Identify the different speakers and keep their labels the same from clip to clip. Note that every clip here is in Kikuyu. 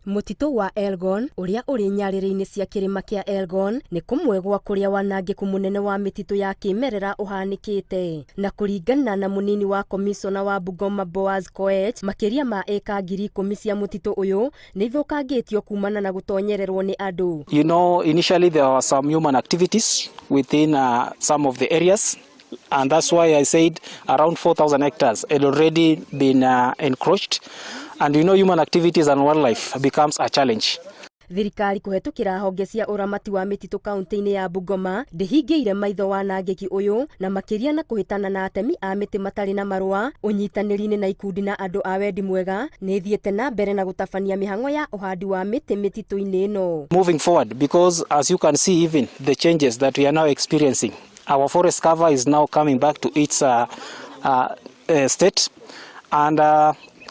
Speaker 1: Mũtitũ wa Elgon ũrĩa ũrĩ nyarĩrĩ-inĩ cia kĩrĩma kĩa Elgon nĩ kũmwe gwa kũrĩa wanangĩku mũnene wa mĩtitũ ya kĩmerera ũhanĩkĩte. Na kũringana na mũnini wa komicona wa Bungoma Boaz Koech, makĩria ma ĩka 10,000 cia mũtitũ ũyũ nĩ ithũkangĩtio kumana na gũtonyererwo nĩ andũ.
Speaker 2: Initially there were some human activities within some of the areas, and that's why I said around 4,000 hectares had already been encroached. And human activities and wildlife becomes a challenge.
Speaker 1: Thirikari kũhetũkĩra honge cia ũramati wa mĩtitũ kaunti-inĩ ya Bungoma ndĩhingĩire maitho wanangĩki ũyũ, na makĩria na kũhĩtana na atemi a mĩtĩ matarĩ na marũa. Ũnyitanĩri-inĩ na ikundi na andũ a wendi mwega nĩ ithiĩte na mbere na gũtabania mĩhang'o ya ũhandi wa mĩtĩ mĩtitũ-inĩ ĩno.
Speaker 2: Moving forward, because as you can see, even the changes that we are now experiencing, our forest cover is now coming back to its state.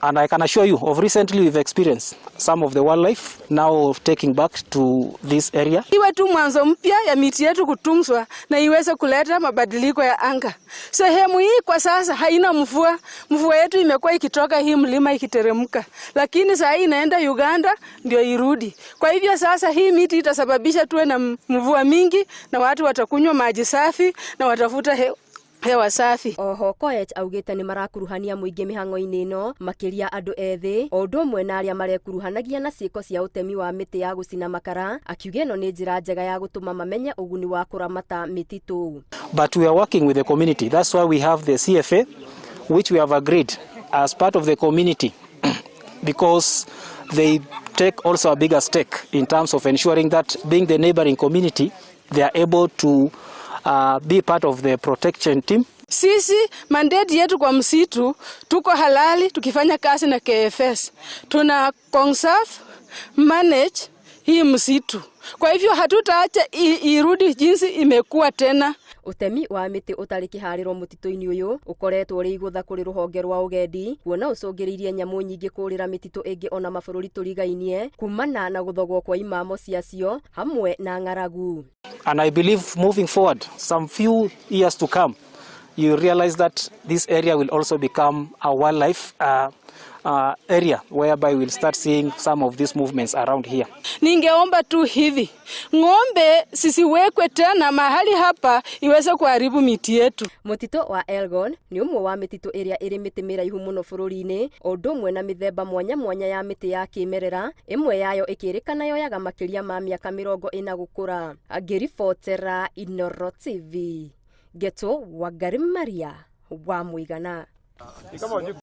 Speaker 2: And I can assure you, of recently we've experienced some of the wildlife now taking back to this area.
Speaker 3: Iwe tu mwanzo mpya ya miti yetu kutunzwa na iweze kuleta mabadiliko ya anga. Sehemu hii kwa sasa haina mvua. Mvua yetu imekuwa ikitoka hii mlima ikiteremka, lakini saa hii inaenda Uganda ndio irudi. Kwa hivyo sasa hii miti itasababisha tuwe na mvua mingi na watu watakunywa maji safi na watavuta hewa safi.
Speaker 1: Oho Koech augĩte nĩ marakuruhania mũingĩ mĩhang'o-inĩ ĩno, makĩria andũ ethĩ o ũndũ ũmwe na arĩa marekuruhanagia na ciĩko cia ũtemi wa mĩtĩ ya gũcina makara, akiuga ĩno nĩ njĩra njega ya gũtũma mamenye ũguni wa kũramata mĩtitũ.
Speaker 2: But we are working with the community. That's why we have the CFA, which we have agreed as part of the community, because they take also a bigger stake in terms of ensuring that, being the neighboring community, they are able to be part of the protection team.
Speaker 3: Sisi mandate yetu kwa msitu tuko halali tukifanya kazi na KFS. Tuna conserve, manage hii msitu. Kwa hivyo hatutaacha irudi jinsi imekuwa tena.
Speaker 1: Ũtemi wa mĩtĩ ũtarĩ kĩharĩro mũtitũ-inĩ ũyũ ũkoretwo ũrĩ igũtha kũrĩ rũhonge rwa ũgendi, kuona ũcũngĩrĩirie nyamũ nyingĩ kũrĩra mĩtitũ ĩngĩ ona mabũrũri tũrigainie kumana na gũthogwo kwa imamo ciacio hamwe na ng'aragu.
Speaker 2: And I believe moving forward, some few years to come, you realize that this area will also become a wildlife area whereby we'll start seeing some of these movements around here.
Speaker 3: Ningeomba tu hivi, ng'ombe sisiwekwe tena mahali hapa iweze kuharibu miti yetu.
Speaker 1: Mũtitũ wa Elgon nĩ ũmwe wa mĩtitũ ĩrĩa ĩrĩ mĩtĩ mĩraihu mũno bũrũri-inĩ, o ũndũ ũmwe na mĩthemba mwanya mwanya ya mĩtĩ ya kĩmerera, ĩmwe yayo ĩkĩrĩkana yoyaga makĩria ma mĩaka 40 gũkũra. Ngĩribotera Inooro TV, Ngetwo Wangari Maria wa Mũigana.